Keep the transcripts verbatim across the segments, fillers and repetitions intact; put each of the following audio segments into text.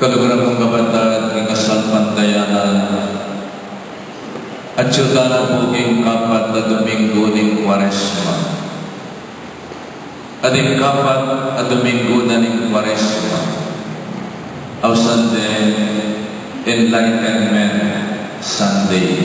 Kaluguran kung kapatad king kasalpantayanan, atyu tana pu king kapat a Dominggu ning Kuaresma. At ing kapat a Dominggu na ning Kuaresma, ausan de Enlightenment Sunday.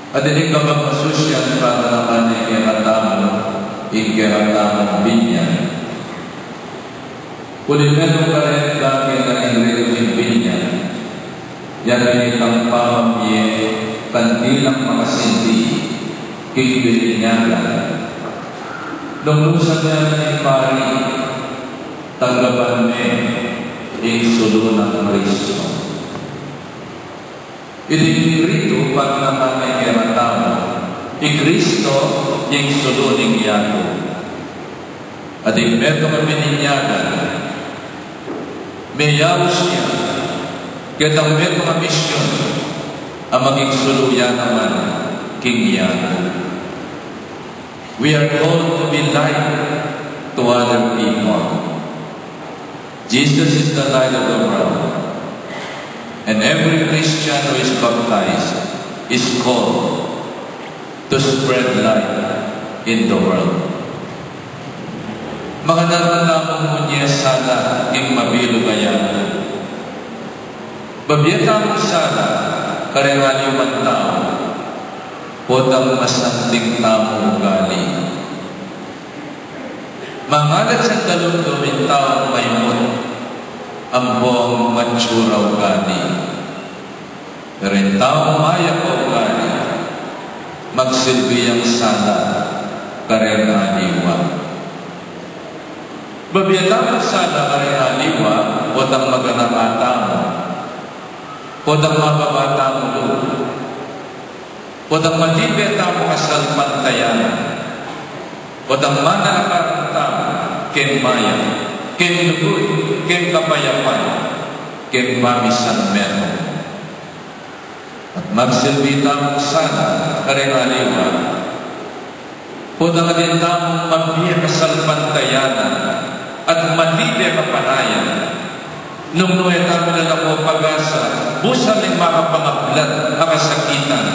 At ini ing kapagmasusyan para naman ing kekatamung, ing kekatamung binie. Uli pa nung kareng dake na ing ritu ning binie, ya pin itang pamamie kandilang makasindi king bininyagan. Nung nusan ne ing pari, tanggapan me ing sulu nang Kristo. Iting ritu para naman ing kekatamu, i Kristo ing sulu ning yatu. At ing metung a bininyagan, meyaus ya ketang metung a misyun a maging sulu ya naman king yatu. We are called to be light to other people. Jesus is the light of the world. And every Christian who is baptized is called to spread light in the world. Makananu tamung munye sala king mabilug a yatu? Babie tamung sala kareng aliwang tau, potang masanting tamung ugali. Mangalat sang dalumdum ing taung maimut ampong matsura ugali. Pero ing taung mayap a ugali, magsilbi yang sala kareng aliwa. Babie tamung sala kareng aliwa, potang maganaka tamu, potang mababa tamung lub, potang matibe tamung kasalpantayanan, potang manalakaran tamu king mayap, king lugud, king kapayapan, king pamisanmetung. At magsilbi tamung sala kareng aliwa, potang atin tamung mabie kasalpantayanan at matibe kapanayan, nung nu e tamu lalako pag-asa busal ning makapangablat a kasakitan.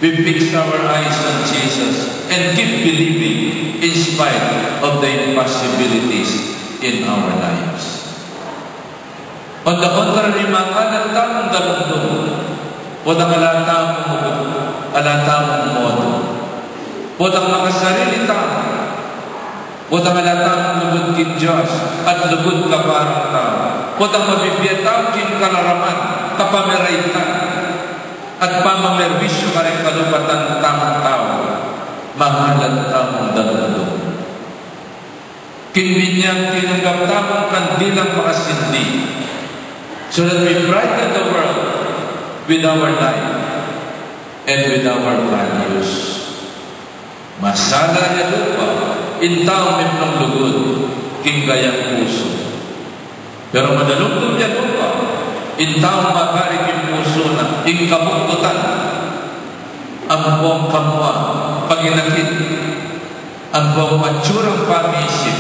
We fix our eyes on Jesus and keep believing in spite of the impossibilities in our lives. On the contrary, mangalat tamung dalumdum, potang ala tamung ugu, ala tamung modo, potang makasarili tamu, potang ala tamung lugud king Dios at lugud kaparang tau, potang mabibie tamu king kalaraman, kapamarayan, at pamamerbisyu kareng kalupatan tamung tau, mangalat tamung dalumdum. King binyang tinanggap tamung kandilang makasindi, so that we brighten the world with our life and with our values. Masala ya lupa ing taung mipnung lugud king gayang pusu. Pero madalumdum ya lupa ing taung mabari king pusu na ing kabuktutan, ampong kamua, paginakit, ampong matsurang pamisip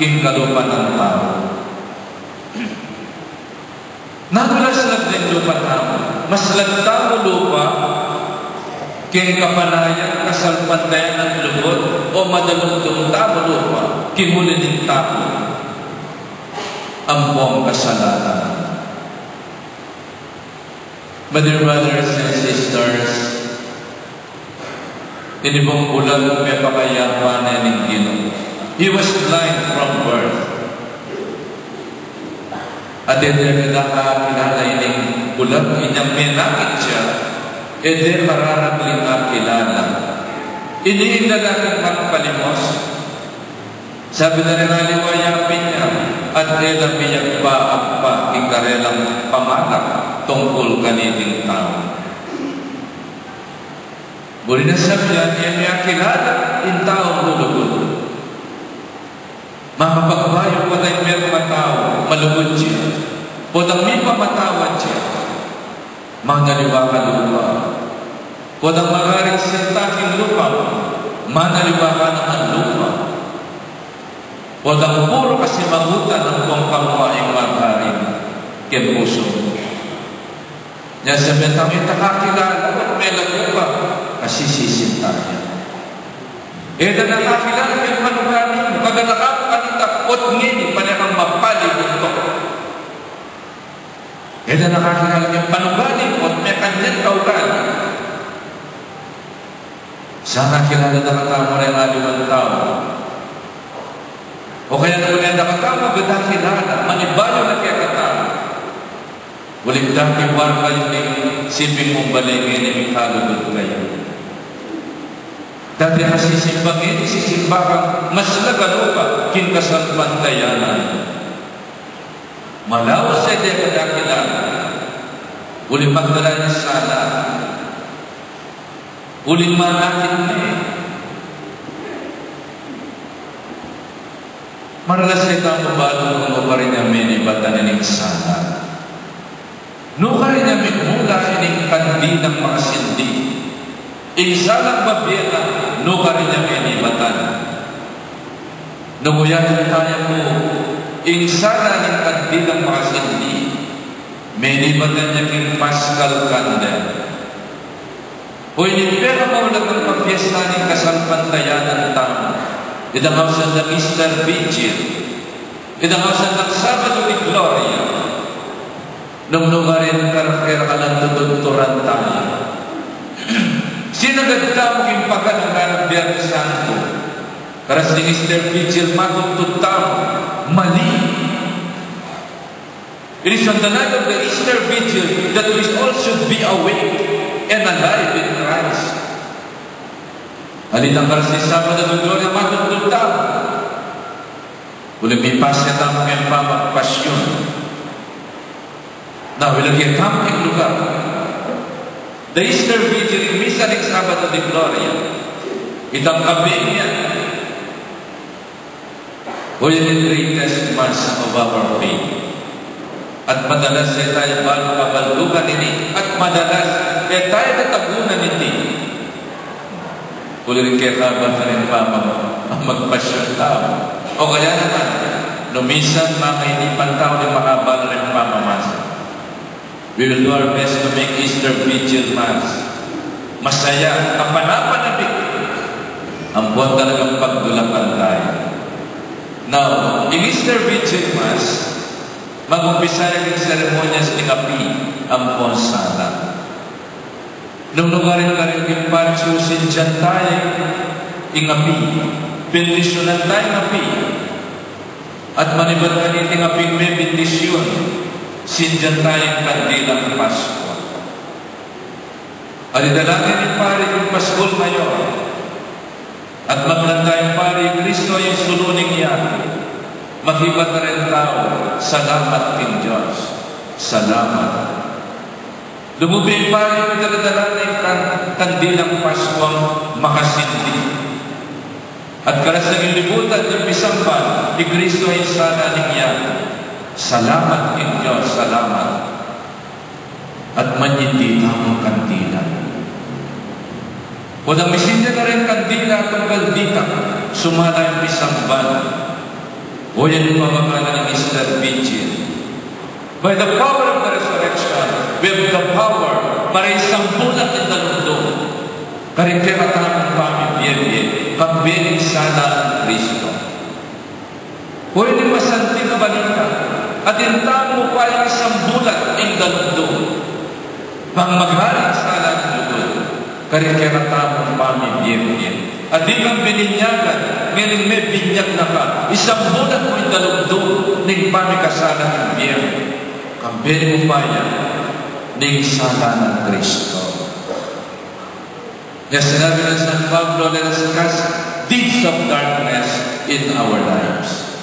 king kalupa nang tau. Nanu la, maslag deng lupa tamu? Maslag tamu lupa king kapanayan, kasalpantayanan, lugud, o madalumdum tamu lupa king muli ning tamu ampong kasalanan? My dear brothers and sisters, ini pung bulag mepakayapan ne ning Ginu. He was blind from birth. At e de kakakilala ining bulag, inyang menakit ya, e de kararagling akilala. Ini ing lalaking magpalimos. Sabi na ning aliwa, yapin ya, at e la miyagpa-agpa king karelang pamalak tungkul kaniting tau. Buri na sabian, e miyakilala ing taung lulugud. Makapagbayu pa tayung metung a tau, malugud ya, potang mipamatawad ya, manaliwa ka lupa. Potang magaring sinta king lupa, manaliwa ka naman lupa. Potang puru kasimagutan ampong King pusu. Nya sabi tamu, e ta kakilala, ot melagu ka, kasi sisinta ya. E ta na kakilala king panugali mu, kaganaka mu kanita, ot ngeni, pane kang mapali buntuk. E ta na kakilala king panugali mu, ot mekanyan ka ugali. Sana kilala na katamu reng aliwang tau. O kaya naman e na katamu, gada kilala, manibayu na kekatamu. Uling dati warka yu ning siping mung bale, ngeni mikalugud kayu. Dati kasisimba, ngeni sisimba kang mas lagalu pa king kasalpantayanan. Malaus e de ka dakila, uling magdala ning sala, uling manakit ne. Maralas e tamu balu nung nukarin ya menibatan ining sala. Nukarin ya mimula ining kandilang makasindi. Ing salang mabie na, nukarin ya menibatan. Nung uyarin taya pu ing sala ning kandilang makasindi, menibatan ya king Paschal candle. O ini pekamaulagang papiesta ning kasalpantayanan tamu. Itang ausan dang Easter Vigil. Itang ausan dang Sabado de Gloria. Nung nukarin, karke-, karakal a tutudturan taya. Sinagad tamu king paganaka nang Biernes Santo. Karas ning Easter Vigil, matudtud tamu. Mali. It is on the night of the Easter Vigil that we all should be awake and alive in Christ. Alitang karas ning Sabado de Gloria, matudtud tamu. Uling mipasyat tamu king pamagpasyon. Na, uling king camping lugar. The Easter Vigil, ing misa ning Sabado de Gloria. Itang kabing ya. O, yan ing greatest mass of our faith. At madalas e tayu balu kabaldugan ini, at madalas e tayu tatagunan iti. Uling kekaba na ring pamag-, pamagpasyon tau. O kaya naman, nung minsan makainipan tau ning makabal ring pamamasa. We will do our best to make Easter Vigil Mass masaya, kapanapanabik, ampon talagang pagdulapan tayu. Now, ing Easter Vigil Mass, mag-umpisa ya king seremonyas ning api ampon sala. Nung nukarin, karin king patio, sindian tayu ing api, bendisyunan tayu ing api. At manibat kaniting aping mebendisyon, sindian taya ing kandilang Paskua. At idalangin ning pari ing Paskul Mayor. At magkanta ing pari, Kristo ing sulu ning yatu. Makibat ring tau, salamat king Dios. Salamat. Lumub ing pari, pigdala-dala ne ing kan-, kandilang Paskuang makasindi. At karas nang libutan, ing misamban, i Kristo ing sala ning yatu. Salamat king Dios, salamat. At manyindi tamung kandila. Potang misindian na ring kandila, tunggal ditak sumala ing misamban. O yan ing pamagana ning Easter Vigil. By the power of the resurrection, we have the power para isambulat ing dalumdum karing kekatamung pamibie-bie, kambe ning sala nang Kristo. O ini ing masanting a balita, atin tamu pa yang isambulat ing dalumdum. Bang maghari ing sala ning lugud karing kekatamung pamibie-bie. At ding bininyagan, ngening mebinyag na ka, isambulat mu ing dalumdum ning pamikasala ning bie mu. Kambe mu pa ya ning sala nang Kristo. Kaya sinabi ng San Pablo, let us cast deeds of darkness in our lives.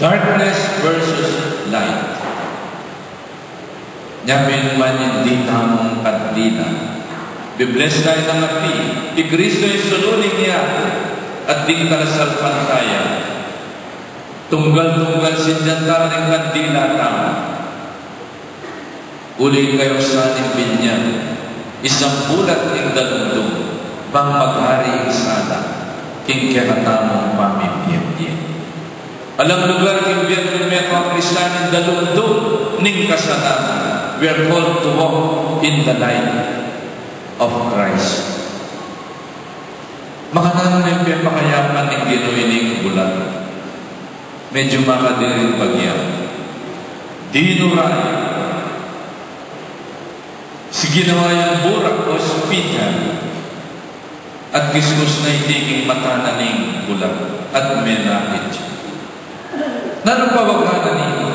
Darkness versus light. Nya pin manyindi tamung kandila. Biblesa ing api, i Kristo ing sulu ning yatu, at ding talasalpantaya. Tunggal-tunggal sindian tamu ring kandila tamu. Uli kayang saning binyag, isambulat ing dalumdum, bang maghari ing sala king kekatamung pamibie-bie. Alang lugar king bie ning mekong Kristiyanong dalumdum ning kasalanan. We are called to walk in the light of Christ. Makananu ing pepakayapan ning Ginu ining bulag? Medyu makadiring bagya. Dinura ya. Sige, ginawa yang burak o speaker. At kuskus na iti king mata na ning bulag at menakit ya. Nanu pawaganan ini?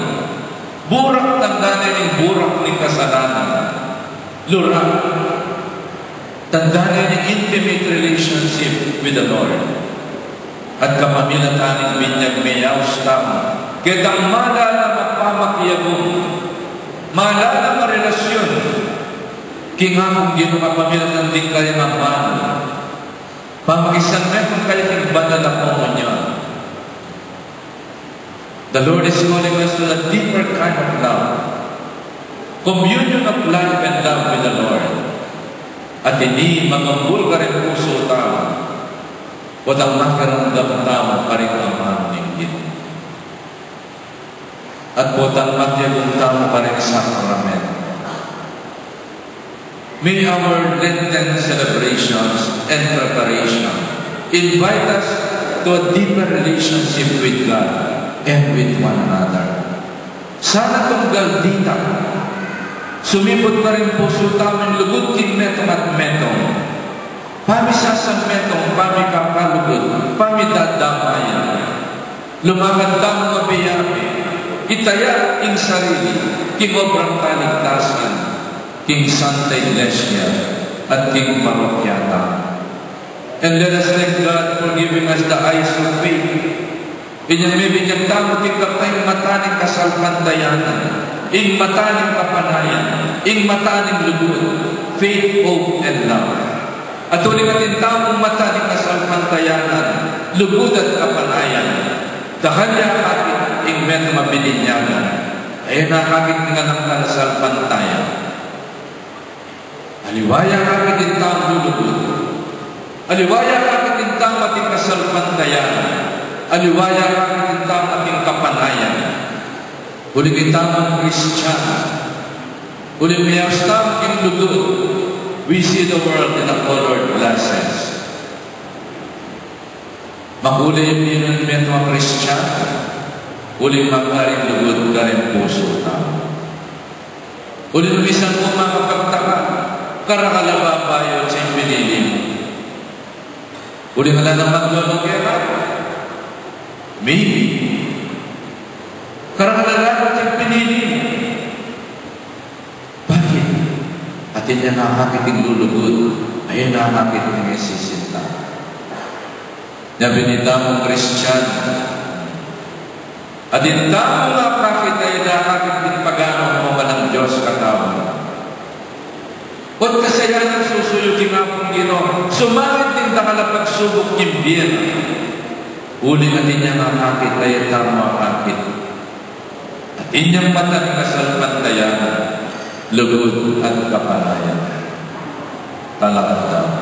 Burak, tanda ne ning burak ning kasalanan. Lura, tanda ne ning intimate relationship with the Lord. At kapamilatan ning binyag meyaus tamu ketang malalam a pamakiagum, malalam a relasyun king Apung Ginu kapamilatan ding kayang amanu. Pamakisanmetung kaya king banal a komunyon. The Lord is calling us to a deeper kind of love. Communion of life and love with the Lord. At ini mangumbul karing pusu tamu potang makiramdam tamu karing amanu ning Ginu. At potang makiagum tamu karing sakramentu. May our Lenten celebrations and preparation invite us to a deeper relationship with God and with one another. Sana tunggal dita, sumiput na ring pusu tamu ing lugud king metung at metung. Pamisasanmetung, pamikakalugud, pamidadamayan. Lumakad tamung abe-abe, itaya ing sarili king obrang kaligtasan king Santa Iglesia at king parokya tamu. And let us thank God for giving us the eyes of faith. Inyang mebie tamu king kaptang mata ning kasalpantayanan, ing mata ning kapanayan, ing mata ning lugud, faith, hope, and love. At uling atin tamung mata ning kasalpantayanan, lugud at kapanayan, dakal ya akakit ing metung a bininyagan, e na akakit ning anak a kasalpantaya. Aliwa ya akakit ing tamung lulugud. Aliwa ya akakit ing tamung ating kasalpantayanan. Aliwa ya akakit ing tamung ating kapanayan. Uling itamung Kristiyan, uling meyaus tamu king lugud, we see the world in a colored glasses. Makulay ya pin ing metung a Kristiyan, uling magkaring lugud karing pusu tamu. Uling misan mu makapagtaka, karakal a babayu ing pinili mu. Uling ala nang maglolo keka? Maybe. Karakal a lalaki ing pinili mu. Bakit? Atin yang akakit ing lulugud, atin yang akakit ing sisinta. Nya pin itamung Kristiyan, atin tamung akakit, atin akakit ing paganung mamalang Dios katamu. Ot kasayanan susuyu king Apung Ginu, sumangit ing dakal a pagsubuk king bie na. Uling atin yang akakit, atin tamung akakit, atin yang mata ning kasalpantayanan, lugud at kapanayan. Talakad tamu.